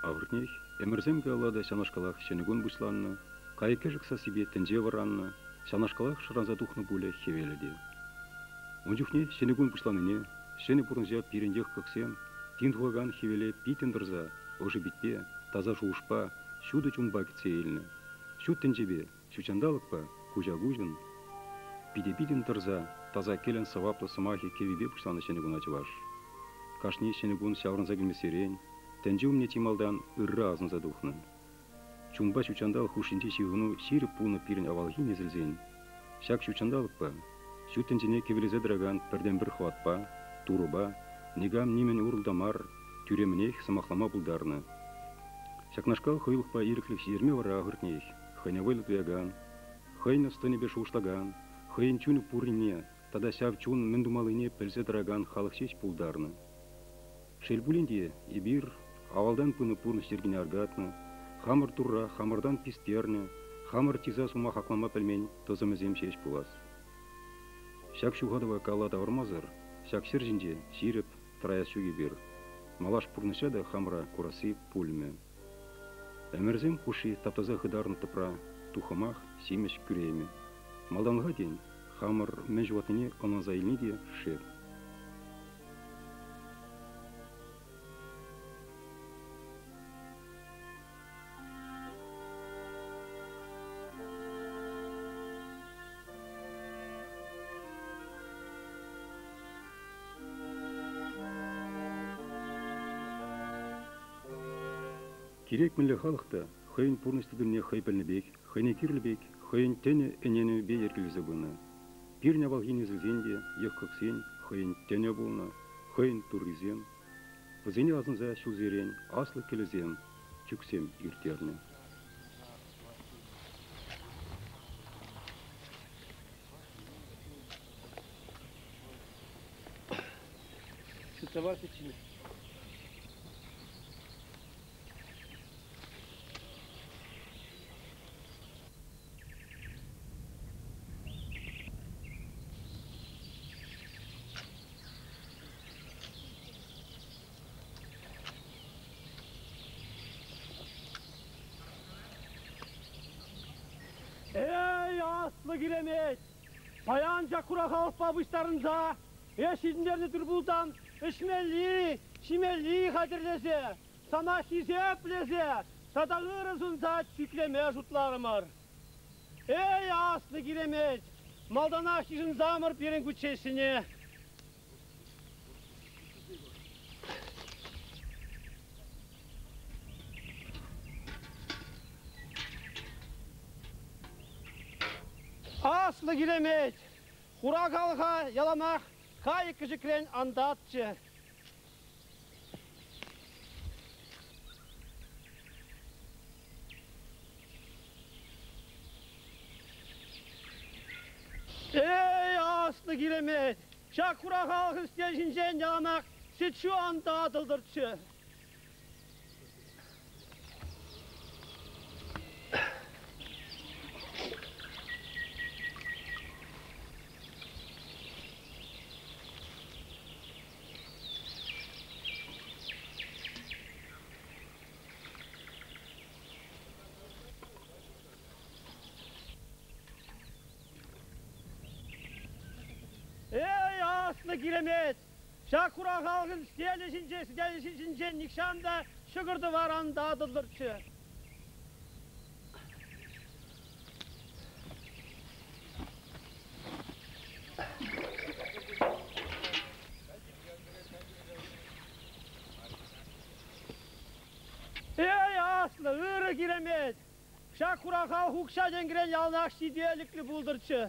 Ахӑртнех, ӗмӗрсем каялла та ҫавнашкалах ҫӗнӗ кун пуҫланнӑ, кайӑк-кӗшӗк сассипе тӗнче вӑраннӑ, ҫавнашкалах шӑранса тухнӑ пулӗ хӗвелӗ те. Ун чухне ҫӗнӗ кун пуҫланине, ҫӗнӗ пурнӑҫа пирӗн йӑх-кӑксем тин тухакан хӗвеле питтӗн тӑрса, ӑшӑ питпе, таса шухӑшпа, ҫутӑ чунпа кӗтсе илнӗ. Ҫут тӗнчепе, ҫутҫанталӑкпа куҫа-куҫӑн, пите-питӗн тӑрса таса кӗлӗн сӑваплӑ сӑмахӗ кӗввипе пуҫланӑ ҫӗнӗ куна чӑваш. Кашни ҫӗнӗ кун ҫаврӑнса килмессерен тӗнче умне чи малтан ырра асӑнса тухнӑ. Чунпа ҫутҫанталӑк хушшинчи ҫыхӑну ҫирӗп пулнӑ пирӗн авалхи несӗлсен. Ҫак ҫутҫанталӑкпа, ҫут тӗнчене кӗвӗлесе тӑракан пӗртен-пӗр хӑватпа, Турӑпа, никам нимӗн урлӑ та мар, тӳремӗнех сӑмахлама пултарнӑ. Ҫакнашкал хӑюлӑхпа ирӗклӗх ҫитерме вара ахӑртнех хӑйне вӑйлӑ туякан, хӑйӗн ӑс-тӑнӗпе шухӑшлакан, хӑйӗн чунӗ пуррине тата ҫав чун мӗн тумаллине пӗлсе тӑракан халӑх ҫеҫ пултарнӑ. Шел пулин те, эпир авалтан пынӑ пурнӑҫ йӗркине аркатнӑ, хамӑр Турра хамӑртан пистернӗ, хамӑр чыса сума хаклама пӗлмен тӑсӑмӗсем ҫеҫ пулас. Ҫак ҫухатӑва калла тавӑрмасӑр ҫак ҫӗр ҫинче ҫирӗп тӑраяс ҫук эпир. Малаш пурнӑҫа та хамӑра курасси пулмӗ. Ӗмӗрсем хушши таптаса хытарнӑ тӑпра туххӑмах симӗҫ кӳреймӗ. Малтанлӑха, тен, хамӑр мӗн ҫухатнине ӑнланса илни те шеп. Кирек мӗнле халӑх та хӑйӗн пурнӑҫ тытӑмне хӑй пӗлнӗ пек, хӑйне кирлӗ пек, хӑйӗн тӗнӗ ӗненӗвӗпе йӗркелесе пынӑ. Пирӗн авалхи несӗлсен те, йӑх-кӑксен хӑйӗн тӗнӗ пулнӑ, хӑйӗн туррисем. Вӗсене асӑнса ҫулсерен аслӑ кӗлӗсем, чӳксем ирттернӗ. Сытса печени. Эй, аслӑ киремет! Паян ҫак хура халӑхпа пуҫтарӑнса эс ҫитӗнтернӗ тыр-пултан ӗҫмелли, ҫимелли хатӗрлесе, сана хисеплесе тата ырӑ сунса чӳклеме шутларӑмӑр. Эй, аслӑ киремет! Малтанах йышӑнсамӑр пирӗн кучченҫсене. Аслӑ киремет! Хура халӑха яланах кайӑк-кӗшӗкрен антатчӗ. Эй, аслӑ киремет! Ҫак хура халӑхӑн сӗтел ҫинчен яланах сӗт-ҫу ан татӑлтӑрччӗ. Эй, аслӑ киремет! Ҫак хура халӑхӑн сӗтелӗ ҫинче сӗтелӗ ҫинчен нихҫан та ҫӑкӑр-тӑвар ан татӑлтӑрччӗ. Эй, аслӑ, ырӑ киремет! Ҫак хура халӑх укҫа-тенкӗрен яланах ҫителӗклӗ пултӑрччӗ.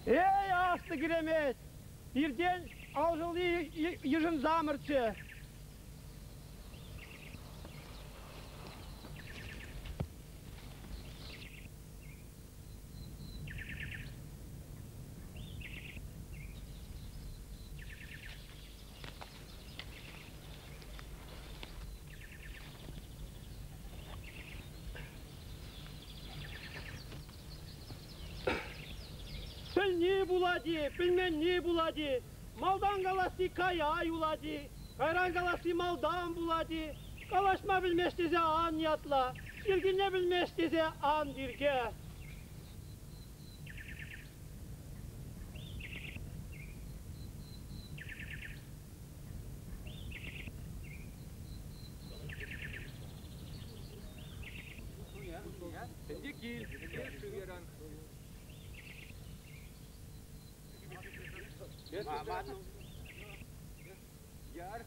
Эй, аслӑ киремет! Пиртен алшӑлли йышӑнсамӑрччӗ. Пӗлни пулать-и, пӗлменни пулать-и, малтан каласси кая юлать-и, кайран каласси малтан пулать-и, калаҫма пӗлмест тесе ан ятла, йӗркене пӗлмест тесе ан тирке. Ӗнтӗ кил, шыв яран. Яр.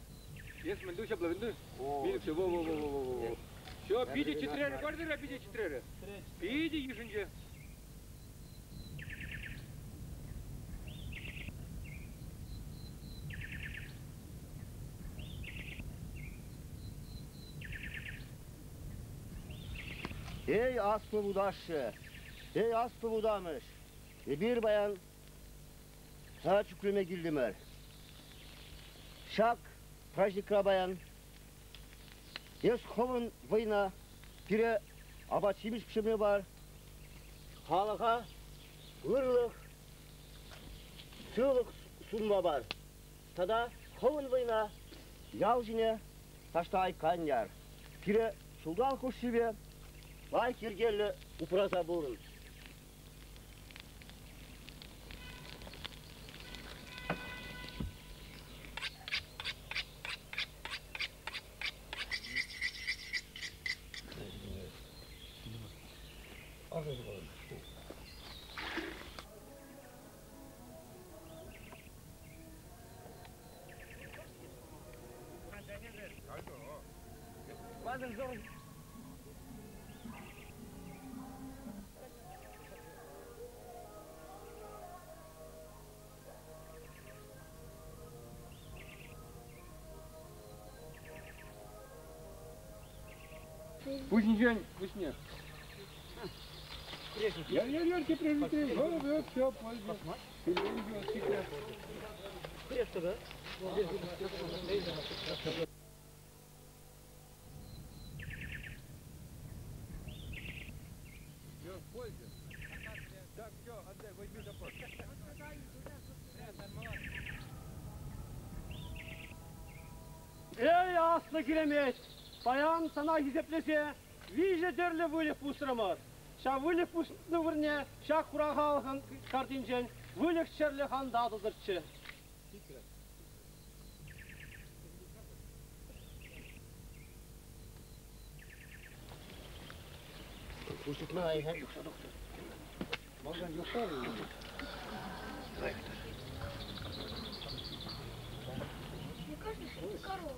Эс мӗн ту ҫапла мӗн ту? Милӗкшӗ, во во во во во во. Все, питӗ чӗтрерӗ, квартира питӗ чӗтрерӗ. Питӗ йышӑнчӗ. Эй, аслӑ вуташшӗ, эй, аслӑ вутамӑш, эпир паян сана чӳклеме килтӗмӗр. Ҫак праҫникра паян эс хӑвӑн вӑйна пире апат-ҫимӗҫ пӗҫерме пар, халӑха ырлӑх, сывлӑх сунма пар тата хӑвӑн вӑйна ял ҫине таҫта айккан яр. Пире ҫулталӑк хушшипе лайӑх йӗркеллӗ упраса пурӑн. Пуҫӗнчен пуҫне. Я, я, я, тепре жити. О, все, пользу. Все, в пользу. Так, все, отдай, возьми топор. Эй, аслӑ киремет! Паян сана хисеплесе виҫӗ тӗрлӗ выльӑх пусрӑмӑр. Ҫав выльӑх пуснӑ вырӑнне ҫак хура халӑхӑн картинчен выльӑх-чӗрлӗх ан татӑлтӑрччӗ. Мне кажется, что это корова.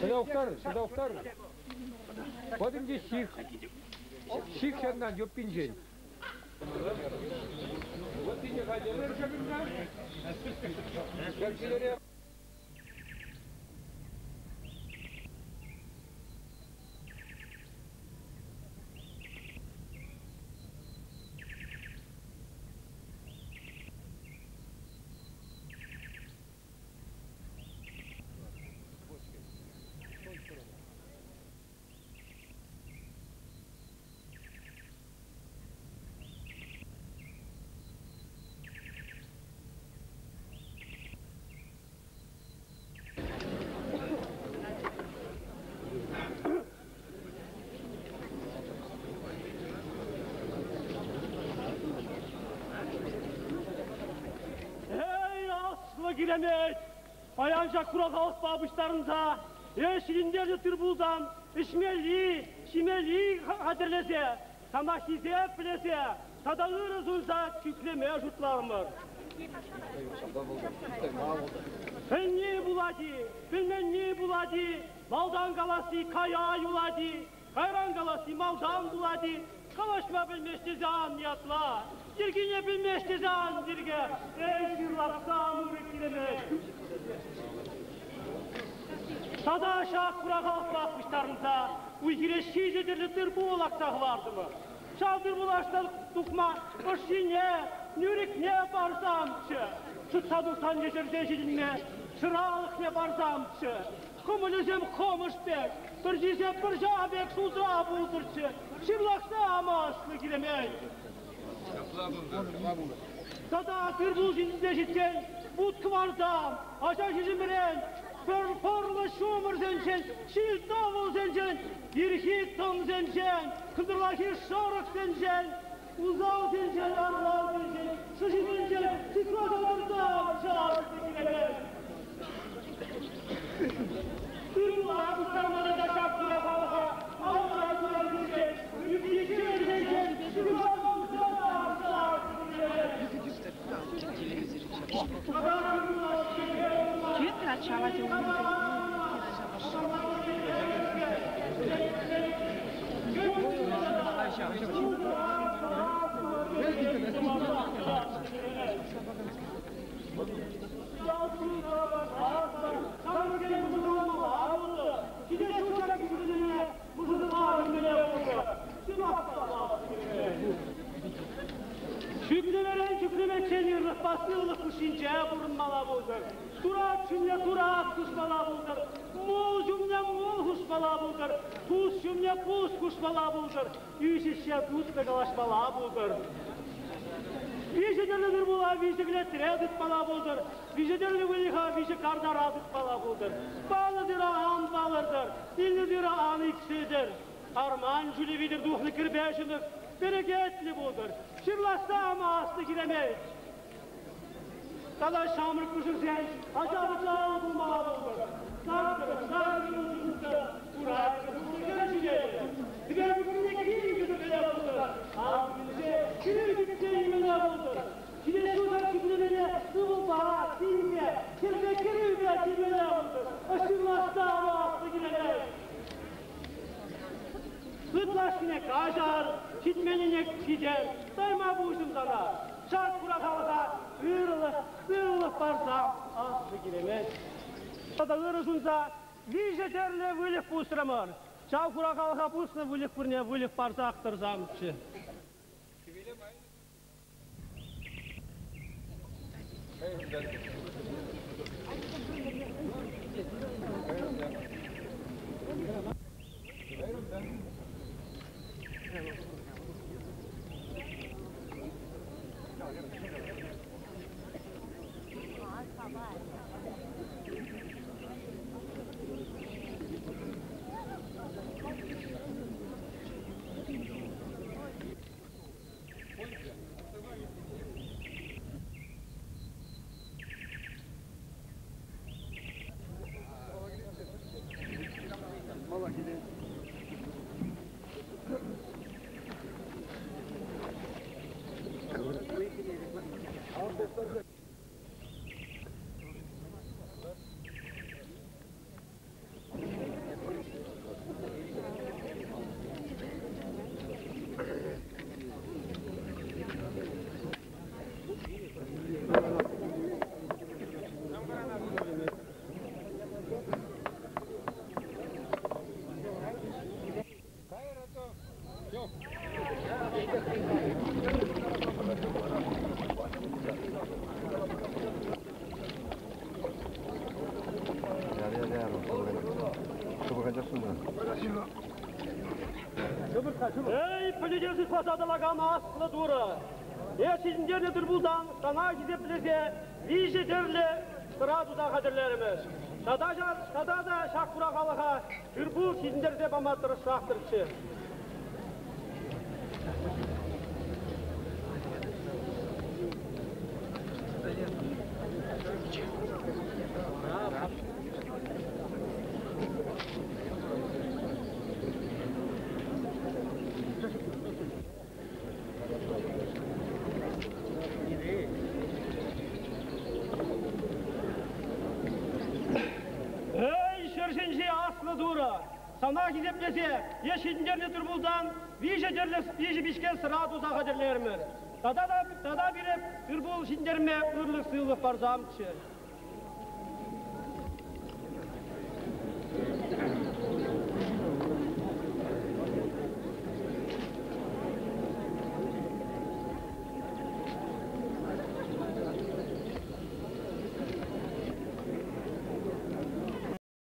Сюда ухтар, сюда ухтар. Вот им здесь сих. Сих ҫакна юппинчен. Вот ты не хотел, Эй, аслӑ киремет! Паян ҫак хура халӑхпа пуҫтарӑнса ҫитӗнтернӗ тыр-пултан ӗҫмелли, ҫимелли хатӗрлесе, сана хисеплесе тата ырӑ сунса чӳклеме шутларӑмӑр. Пӗлни пулать-и, пӗлменни пулать-и, малтан каласси кая юлать-и, кайран каласси малтан пулать-и, калаҫма пӗлмест тесе ан ятла, йӗркене пӗлмест тесе ан тирке, эй, ҫырлахсам ырӑ киремет. Тата ҫак хура халӑхпа пуҫтарӑнса уй-хире ҫичӗ тӗрлӗ тыр-пул акса хӑвартӑмӑр. Ҫав тыр-пула тухма ӑшшине, нӳрӗкне парсамччӗ. Шӑтса тухсан ешерсе ҫитӗнме ҫӑралӑхне парсамччӗ. Хӑмӑлӗсем хӑмӑш пек, пӗрчисем пӑрҫа пек шултра пултӑрччӗ. Ҫырлахса амаслӑ киремет. Тата тыр-пул ҫитӗнсе ҫитсен вут-кӑвартан, ача ҫиҫӗмрен, пӗр пӑрлӑ ҫумӑрсенчен, ҫил-тӑвӑлсенчен, ирхи тӑмсенчен, кӑнтӑрлахи шӑрӑхсенчен, усалсенчен, арлансенчен, шӑшисенчен сыхласа тӑрсан ҫавӑнти киремет. Тыр-пула пуҫтарма тата ҫак хура халӑха алла курансенчен, ӳкнисенчен сыхласа Чӳклемерен чӳклемеччен ырлӑхпа сывлӑх хушшинче пурӑнмалла пултӑр. Турат ҫумне турат хушмалла пултӑр. Мул ҫумне мул хушмалла пултӑр. Пус ҫумне пус хушмалла пултӑр. Ӳсӗҫҫе туслӑ калаҫмалла пултӑр. Виҫӗ тӗрлӗ тыр-пула виҫӗ кӗлетре тытмалла пултӑр. Виҫӗ тӗрлӗ выльӑха виҫӗ картара тытмалла пултӑр. Паллӑ тырӑ ан палӑртӑр, илнӗ тырӑ ан иксӗлтӗр. Арман ҫулӗ витӗр тухнӑ кӗрпе ҫӑнӑх перекетлӗ пултӑр. Ҫырлахса аслӑ киремет. Тата ҫамрӑк мӑшӑрсен ача-пӑчаллӑ пулмалла пултӑр. Сакӑр, сакӑр ҫул урай кӗр ҫитет. Хӗвел кунне кин кӗтӗкле пултӑр. Аллинче кӳрӳ кӗтсе илмелле пултӑр. Ҫитес ҫул ҫак кӗтӳсене ывӑлпа, кинпе, хӗрпе кӗрӳпе килмелле пултӑр. Ҫырлахса аслӑ киремет. Ытлашшине каҫар, ҫитменнине ҫитер, тайма пуҫӑм сана. Ҫак хура халӑха ырӑлӑх, сывлӑх парса аслӑ киремет. Тата ырӑ сунса виҫӗ тӗрлӗ выльӑх пусрӑмӑр. Ҫав хура халӑха пуснӑ выльӑх пурне выльӑх парсах тӑрсамччӗ. Эй, пӗлӗте сыхласа тӑракан аслӑ Турӑ! Эс ҫитӗнтернӗ тыр-пултан сана хисеплесе виҫӗ тӗрлӗ сӑра туса хатӗрлерӗмӗр. Тата, тата та ҫак хура халӑха тыр-пул ҫитӗнтерсе пама тӑрӑшсах-тӑрччӗ. Эй, ҫӗр ҫинчи аслӑ Турӑ! Сана хисеплесе е ҫитӗнтернӗ тыр-пултан виҫӗ тӗрлӗ виҫӗ пичке сӑра туса хатӗрлерӗмӗр. Тата та тата пире тыр-пул ҫитӗнтерме ырлӑх-сывлӑх парсамччӗ.